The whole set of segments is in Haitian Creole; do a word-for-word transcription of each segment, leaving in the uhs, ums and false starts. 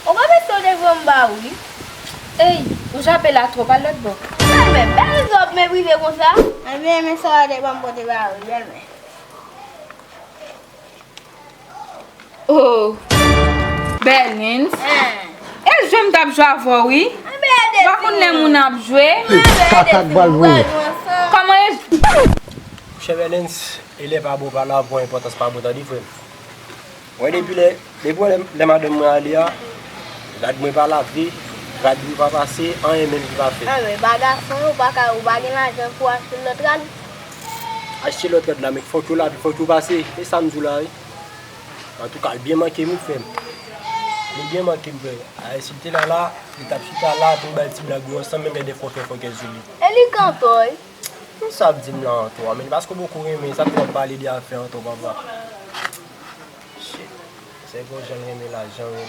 Ou konn mesye w te voye m ba ou, wi. Ey, ou jape la twòp, al lòt bò. Bèlmè, bèl zòb men prive konsa. Ebyen, men sa w te ban m pote ba ou, bèlmè. Oh, Bèlens. E jwe m t ap jwe avè w, wi. Ou pa konn lè moun ap jwe. Kaka k pral voye. Kòman e? Chè Bèlens, e lè pa bon pale avè w, enpòtans pa bon, tande, frè m. Wè, depi lè, depi lè, lè madanm mwen ale a, rad mwen pa lave, rad mwen pa pase, anyen menm ki pa fèt. Anben, pa gason, ou pa ka, ou pa gen lajan pou achte lòt rad? Achte lòt rad la, men fòk yo lave, fòk yo pase. E sa m di w la, wi. Antouka, l byen manke m, wi, frè m. Li byen manke m, frè. Ay, si l te la la, li t ap chita la, pou n bay ti blag nou ansanm, menm lè dèfwa fè fòkè sou li. E li k antò, wi. Sa ap di m la antò a, men paske w poko renmen, sa k fè w ap pale de afè antò, papa. Shit. Se gon jan l renmen lajan, wi.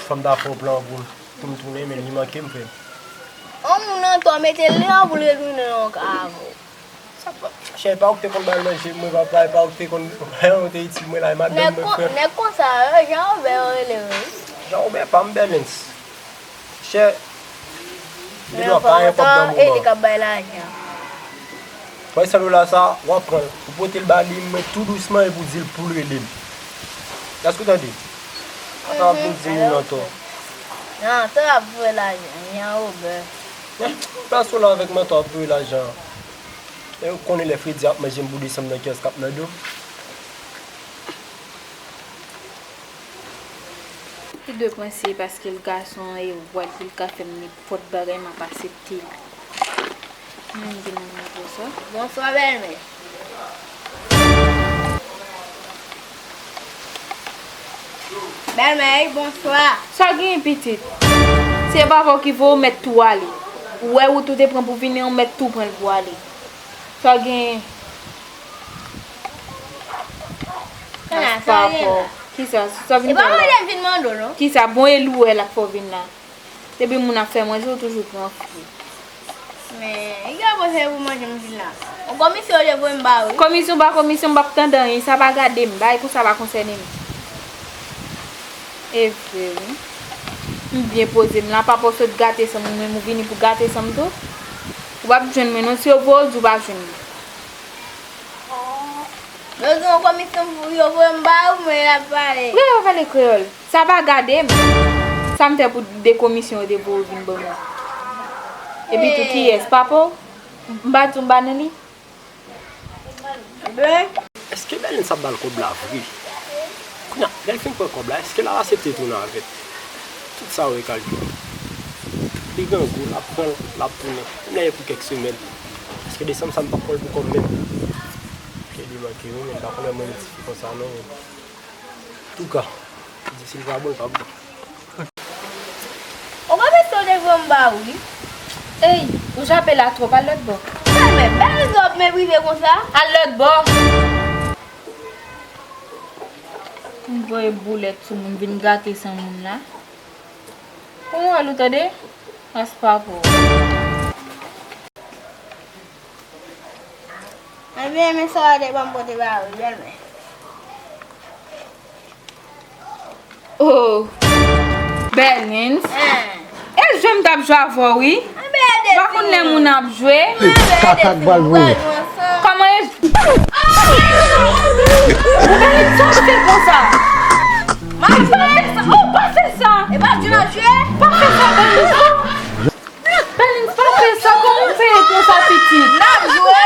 Fò m ta fè yon plan pou, pou m tounen, men li manke m, frè m. On moun antò mete l deyò pou l retounen nan yon ka avè w. Sa pa, chè, pa ou ki te konn ba l manje, mwen, papa, e pa ou ki te konn, ou te itil mwen la, e madanm mwen, frè m. Nèg konsa, yo, Jan Wobè yo rele yo, wi. Jan Wobè pa m, Bèlens. Chè, li dwe pa yon kòb nan moman. E li k ap bay lajan. Twa san dola sa, w ap pran l, ou pote l ba li, men tou dousman, epi w di l pou l rele m. Èske w tande? Ata w ap vin di moun antò. Non, sa w ap voye lajan, Jan Wobè. Plas w la avèk mantò ap voye lajan. E ou konnen lè fredi ap manje m pou desanm nan kiyès k ap nan do m. Li dwe panse paske l gason e wòl pou l ka fè m nenpòt bagay m ap aksepte l. Mwen vin nan nivo sa. Bonswa, bèlmè. Bèlmè, wi, bonswa. Sa w genyen, pitit? Se papa w ki voye w mèt tou ale. Ou wè wout ou te pran pou vini an, w mèt tou pran l pou ale. Sa w genyen? Kisa, sa w vin fè la? Kisa, sa w vin fè la? E pa mande m vin mande w, non. Kisa, bon, e lou wè la k fè w vin la. Depi moun ap fè manje, ou toujou pran fri. Men, e ki apre se pou manje m vin la? Yon komisyon yo te voye m ba ou, wi. Komisyon pa komisyon, m p ap tande anyen. Sa pa gade m, bagay konsa pa konsène m. E vre, wi. M byen poze m la, papa w sot gate san m, ou menm ou vini pou gate san m tou. Ou p ap jwenn mwen non, si yo voye w, di w pa jwenn mwen. Yo di yon komisyon pou yo voye m ba ou, men y ap pale. Wi, yo pale kreyòl. Sa pa gade m. Sa m fè pou de komisyon yo te voye w vin ban mwen? Epi tou kiyès? Papa w? M pa di w m pa nan li? Èske Bèlens ap ba l kòb la vre? Kounye a, lè l fin pran kòb la, èske l ap aksepte tounen avè l? Tout sa yo rekalkile. Li grangou, l ap pran l, l ap tounen. Menm lè e pou kèk semèn. Paske desanm sa m p ap pran l pou kòb menm. Ke li manke wi, men m pa konn lè mwen ti fi konsa non. Touka, di si l pa bon, l pa bon. Ou konn mesye w te voye m ba ou, wi. Ey, ou jape la twòp, al lòt bò. Bèlmè, bèl zòb men prive konsa. Al lòt bò. M voye boulèt sou moun, vin gate san moun la. Pou mwen, ou tande? Ras pa pou ou. Ebyen, men sa w te ban m pote ba ou, bèlmè. Oh, Bèlens. E jwe m t ap jwe avè w, wi. Ou pa konn lè moun ap jwe. Kaka k pral voye. Kòman e? Bèlens, sa w fè konsa? M ap jwe avè sa. Oh, pa fè sa. E pa jwe n ap jwe? Pa fè sa, Bèlens. Bèlens, pa fè sa, kòman w fè konsa, pitit? N ap jwe.